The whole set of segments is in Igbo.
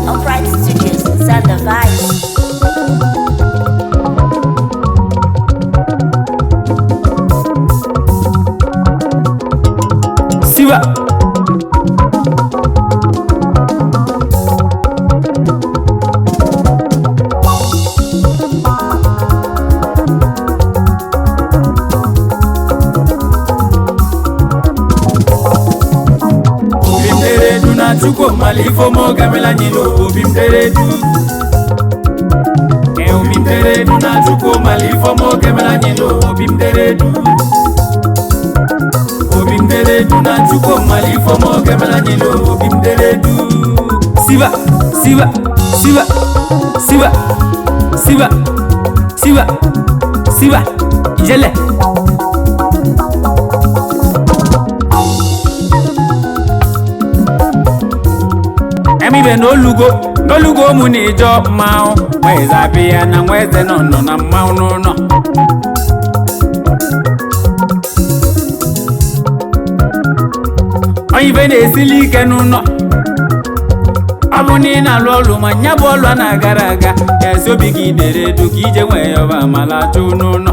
Upright Studios, Sound the Vibes. Siwa. Obi m dere du na Chukwu mala ife ọma ọ ga-emela anyị n'ụwa. Obi m dere du. Ee, obi m dere du na Chukwu mala ife ọma ọ ga-emela anyị n'ụwa. Obi m dere du. Obi m dere du na Chukwu mala ife ọma ọ ga-emela anyị n'ụwa. Obi m dere du. Siwa, siwa, siwa, siwa, siwa, siwa, siwa, ijele. Emibe n'olugo n'olugo mụ na ịjọ mmanwụ nweze abịa na nweze nọ nọ na mmanwụ n'ụlọ. Onye ibe na-esili ike n'ụlọ, ọ bụ na ị na-alụ ọlụ ma nya bụ ọlụ a na-agara aga ka esi obi gị dere edu ka ije nwee ya ọba ma lachụ n'ụlọ.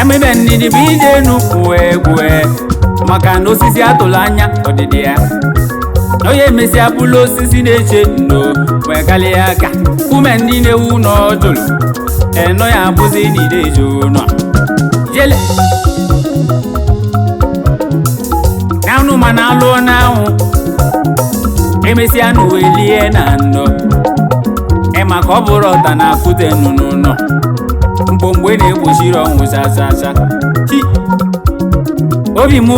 Emebe ndidi bụ ije enu egwu maka na osisi atụrụ anya ọdịdị ya, onye emesịa bụlụ osisi na-eche ndo wee kalịa aka ume ndị na-ewu ụlọ jụrụ eno ya abụzi n'ide eju ụlọ jele n'anụ ma na alụọ n'anwụ emesịa n'uwe lie na ndọ ị maka ọ bụrụ ọta na akụte nụ n'ụlọ mgbomgbe na-egbochiri ọnwụ chachacha chi obi mụ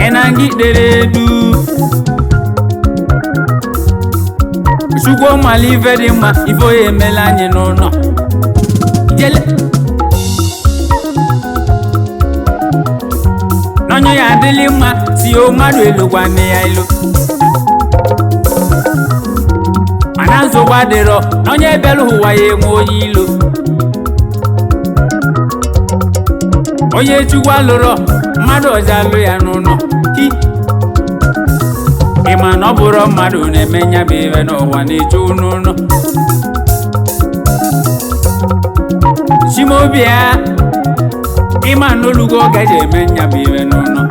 ịna ngị dere edu. Chukwu mala ife dị mma ife onye emela anyị n'ụlọ jele n'onye ya adịlị mma si o mmadụ elu gwa nne ya ilu mana nsogbu adịrọ n'onye bịara ụwa ya enwe onye ilu onye chukwu alụrọ mmadụ ọzọ alụ ya n'ụlọ chi ị ma na ọ bụrụ mmadụ na-eme nya bụ ibe n'ụwa na-echu n'ụlọ chimobia ịma n'olugo ọ gaji eme nya bụ ibe n'ụlọ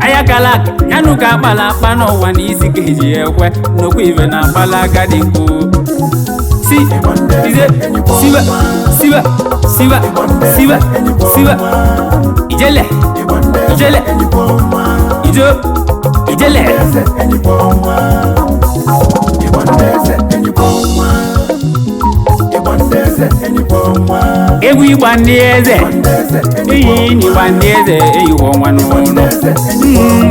ayakala yanụ ka akpala akpa n'ụwa na isi ka eji ya ekwe nnukwu ibe na akpala agadi nkwu si ize siwa siwa siwa siwa siwa ijele ijele ijo ijele. Egwu ịgba ndị eze iyi n'ịgba ndị eze eyiwo nwa n'ụlọ.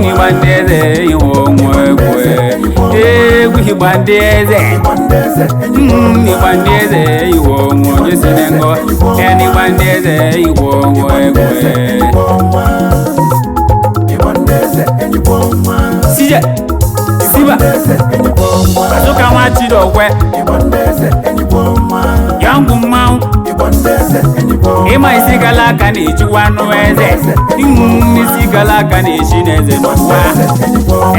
Ịgba ndị eze eyiwo nwa egwu egwu ịgba ndị eze. Ịgba ndị eze eyiwo nwa onye si na ngọ ya n'ịgba ndị eze eyiwo nwa egwu. Sije siba azụka nwa chidokwe yọngwụ mmanwụ ịma isi gala aka na-echikwa anụ eze isi gala aka na-echi n'eze n'ụwa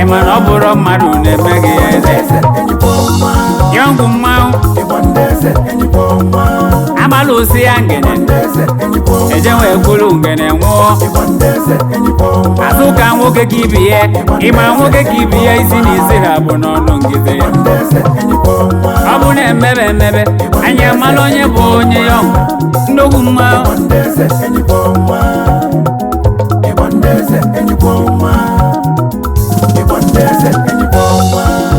ịma na ọ bụrụ mmadụ na-eme gị eze yọngwụ mmanwụ agbala osi ya ngene eje wee kwuru ngene nwụọ azụ ka nwoke ka ibi ya ịma nwoke ka ibi ya isi na isi ha bụ n'ọnụ ngide ọ bụ na emebe emebe anyị amala onye bụ onye yọng nnukwu mmanwụ.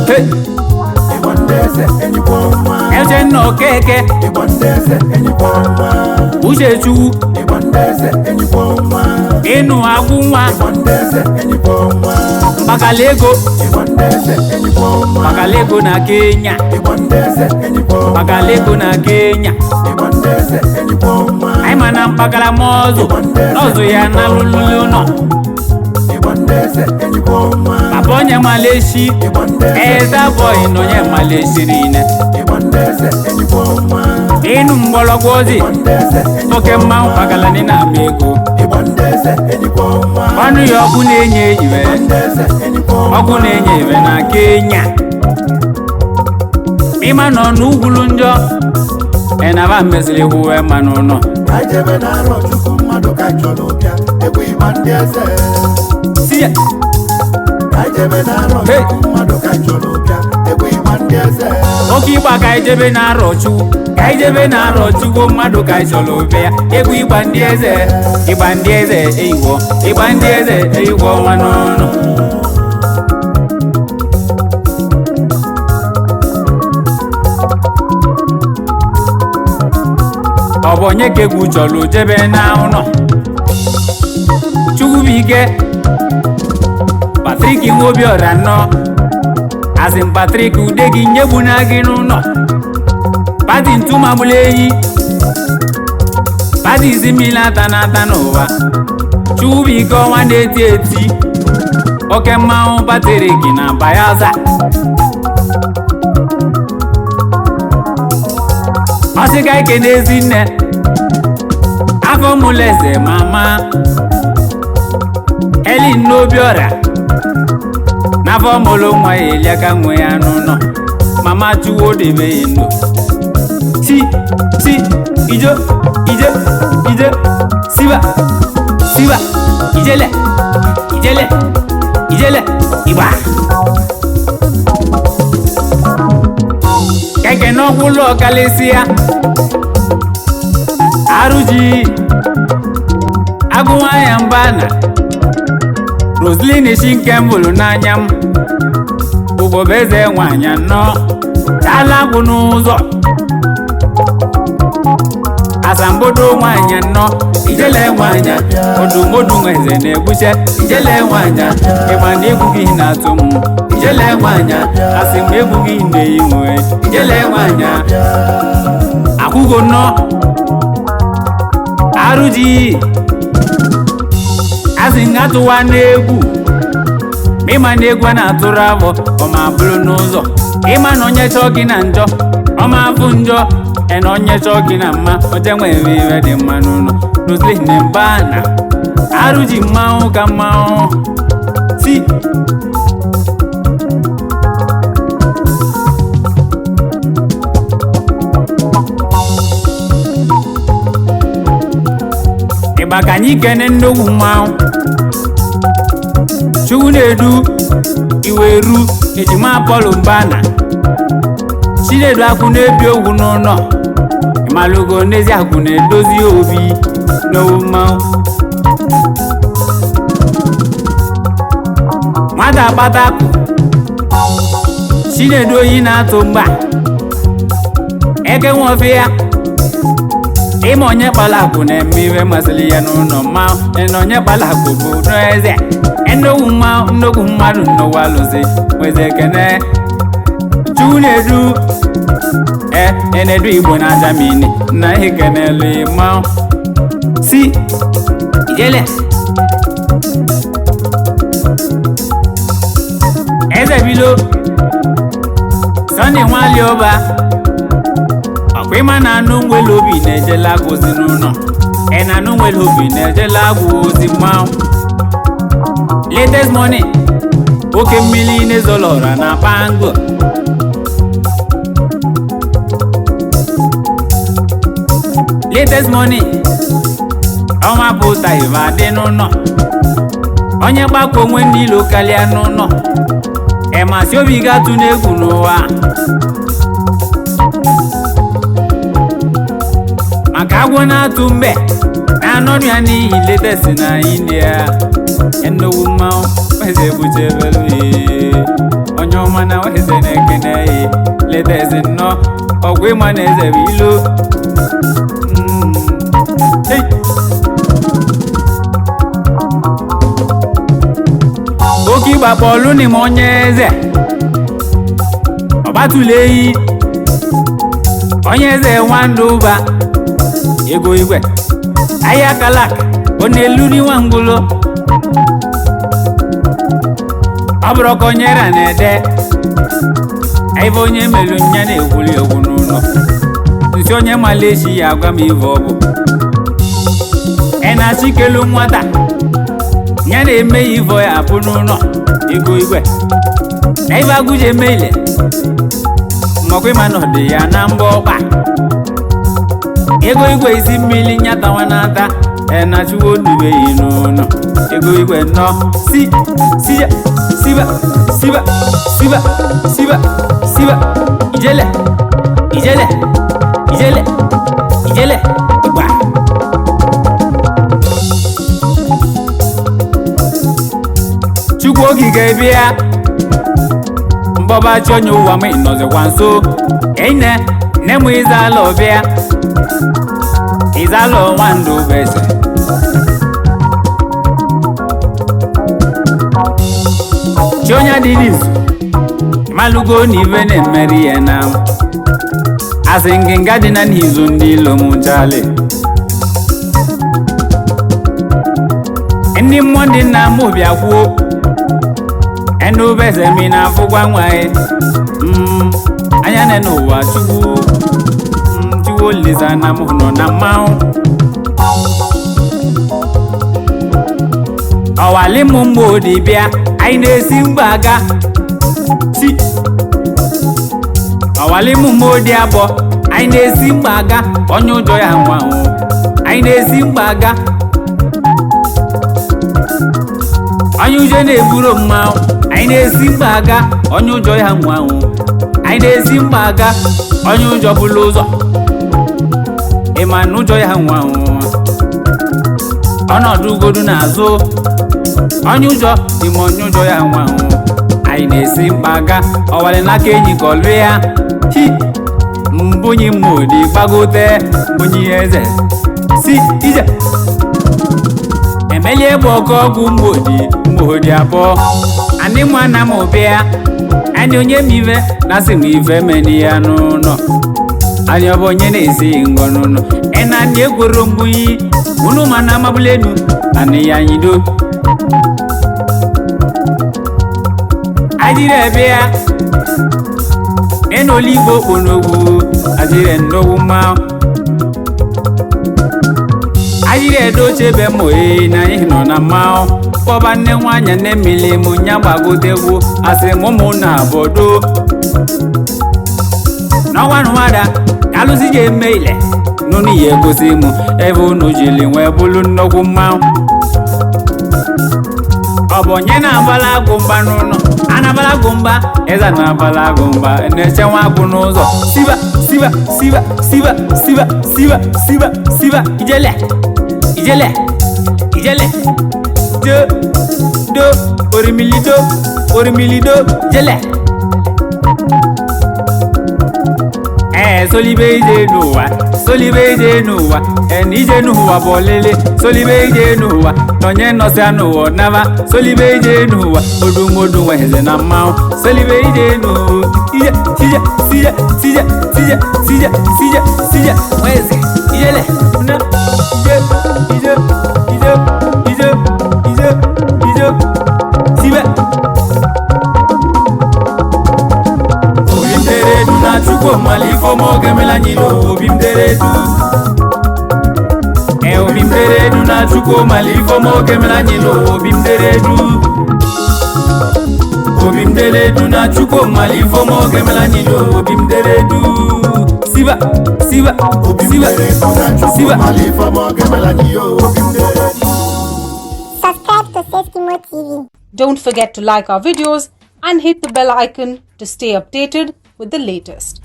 Hey! Echenna Okeke Uchechukwu ịnụ agwụ nwa mkpakala ego mkpakala ego na Kenya mkpakala ego na Kenya anyị ma na mkpakala ma ọzụ n'ọzụ ya na lụlụlụ nọ papa onye maleshi eza boy na onye maleshi niile. Ịnụ mgbọrọgwụ ozi oke mmanwụ kpagalani na-ama ego. Ọnụ ya ọkụ na-enye iwe, ọkụ na-enye iwe na Kenya. Ịma nọ n'ugwulu njọ enaba mesịrị kwuwe mma n'ụlọ. Si ya. Hey. Oke ịgba ka ijebe na-arọ Chukwu, ka ijebe na-arọ Chukwu, mmadụ ka ịchọrọ obe ya. Egwu ịgba ndị eze, ịgba ndị eze eyigwo, ịgba ndị eze eyigwo nwa n'ọnụ. Ọ bụ onye ka egwu chọrọ jebe na ụlọ? Chukwu bụ ike. Patrik Nwobiọra nnọọ. Azin Patrik ude gị nyegbuna gị n'ụlọ. Pati ntụmagbula enyi, pati isi mmiri ata na-ata n'ụwa. Chukwu bụ ike ọnwa na-eti eti. Oke mmanwụ Patrik na Bayelsa. Ọsịka ike n'ezi nne afọ mụleze mama Elin n'Obiọra n'afọ mụlụ nwa ya eliaka nwe ya n'ụlọ. Mama Chukwu debe ya ndụ. Si si ijo ije ije siba siba ijele ijele ijele igba keke n'ọkwụlụ ọkalịsịa arụji agụnwanya mba na Roslyn Chinke mbụrụ n'anya m. Ugobeze nwanyị anọ dala agwụ n'ụzọ asambodo nwanyị anọ ijele nwanyị odumodu eze na-egbuche ijele nwanyị ịgba na egwu gị na-atụ m ijele nwanyị asị m egwu gị na-eyi nwe ijele nwanyị akwụgo nnọọ arụji asị m atụwa n'egwu ịma na egwu a na-atụrụ abụ ọma bụrụ n'ụzọ ịma na onye chọọ gị na njọ ọma afụ njọ ena onye chọọ gị na mma oje nwere iwe dị mma n'ụlọ. Roslyn Mbana arụji mmanwụ ka mmanwụ si ịgba ka anyị kene nnukwu mmanwụ. Chukwu na-edu iweru ejima Paul Mbana Chinedu akwụ na-ebi ogwu n'ụlọ ịmalụgo n'ezi akwụ na-edozi obi n'owu mmanwụ. Nwata akpata akụ Chinedu oyi na-atụ mgba eke nwofe ya ịma onye kpala akụ na-eme iwe masịrị ya n'ụlọ mmanwụ na onye kpala akụ bụ n'eze nnukwu mmanwụ nnukwu mmadụ n'ụwa lụzi nweze ekene. Chukwu na-edu enedu Igbo na Germany na ihe kenelu mmanwụ si ijele eze bilo Sunday Nwalioba ọkwa ịma na anụ nwere obi na-ejela agwụ ozi n'ụlọ ị na anụ nwere obi na-ejela agwụ ozi mmanwụ. Latest money oke mmiri na-ezolọra na Bango. Latest money ọnwa pụta ive adị n'ụlọ onye gbakọ onwe ndị ilo karịa n'ụlọ ịmasị obi ga-atụ n'egwu n'ụwa maka agwọ na-atụ mbe na-anọnụ ya n'ihi latest na India. Nnukwu mmanwụ eze buchebelu onye ọma na eze na-ekene ya latest nnọọ ọgwụ ịma na eze bụ ilu. Hey. Oke ịgba kpọlụ n'ime onye eze ọgbatụleyi onye eze nwandụ ụba ego igwe ahịa kalak ọ na-elu n'iwa ngwụlo ọ bụrụ ka onye ra na-ede ebe onye melu nya na-egwuli egwu n'ụlọ nsi Si onye mala echi ya agwa m ive ọ bụ. Ị na-achị kelu nwata ya na-eme ya ivo ya apụ n'ụlọ ego igwe na ife agụji eme ile makwa ịma na ọ dị ya na mbọ ọkpa ego igwe isi mmiri nyatawa n'ata enachiwo odubeghị n'ụlọ ego igwe nọ si si ya siba siba siba siba siba ijele ijele ijele ijele igba. Chukwu okike bịa mbọba chi onye ụwa m ịnọzikwa nso ene nne m ịzala ọbịa ịzala ọnwa ndụ bụ eze. Chi onye dị n'izu malụgo na ibe na-emeri ya na asị ngịnga dị na n'izu ndị ilo m chali ndị mmụọ ndị nna m bịa kwuo ẹnu bẹsẹ̀ mi na fúnpá wọn ẹ anya nẹ n'ụwa chukwu chukwu olisa na mụ nọ na mmanwụ ọwali mụ mgbe odi bịa anyị na-esi mgba aga ti ọwali mụ mgbe odi abụọ anyị na-esi mgba aga onye ụjọ ya nwa o anyị na-esi mgba aga onye ụjọ na-eburu mmanwụ anyị na-esi mgba aga onye ụjọ ya nwa o anyị na-esi mgba aga onye ụjọ bụla ụzọ ịma na ụjọ ya nwa o ọnọdụ ugodu n'azụ onye ụjọ ime onye ụjọ ya nwa o anyị na-esi mgba aga ọwalị n'aka enyi ka ọlụ ya hi mbunyi mmodi gbagote mbunyi eze si ije emelie bụ ọkụ ọgwụ mgbodi mgbodi abụọ anị mụ ana m bịa anyị onye m ive na asị m ive meni ya n'ụlọ anyị ọ bụ onye na-esi ngọ n'ụlọ ena anyị egwero mgbunyi unu ma na amabulenu anị ya anyị do ajiri ebe ya nenu oligbo okponogwu ajiri ndogwu mmanwụ ajiri edoche ebe mụ ee na anyị nọ na mmanwụ kpọba nne nwanyị nne mmiri mụ nya gbagotegwu asị m ụmụ na bodo n'ọnwa nwada ka alụsị ji eme ile nụnụ ya egosi mụ ebe unu jiri nwee bụrụ nnukwu mmanwụ ọ bụ onye na-abala agụ mba n'ụlọ a na-abala agụ mba eze na-abala agụ mba na-eche nwa agụ n'ụzọ siba siba siba siba siba siba siba siba ijele ijele ijele do do orimilido orimilido jele ee solibe ije n'ụwa solibe ije n'ụwa eni ije n'ụwa bụ ọlịlị solibe ije n'ụwa nọnye nọsịa n'ụwa naba solibe ije n'ụwa odumodu nweze na mmanwụ solibe ije n'ụwa ije tije tije tije tije tije tije tije nweze ijele na ije ije ije ije ije ije tibe. Obi m dere edu na Chukwu mara ife ọma ọ ga-emela anyị n'ụwa. Obi m dere edu. Ee, obi m dere edu na Chukwu mara ife ọma ọ ga-emela anyị n'ụwa. Obi m dere edu. Obi m dere edu na Chukwu mara ife ọma ọ ga-emela anyị n'ụwa. Obi m dere edu. Siba siba siba siba. Subscribe to Safety Mo TV. Don't forget to like our videos and hit the bell icon to stay updated with the latest.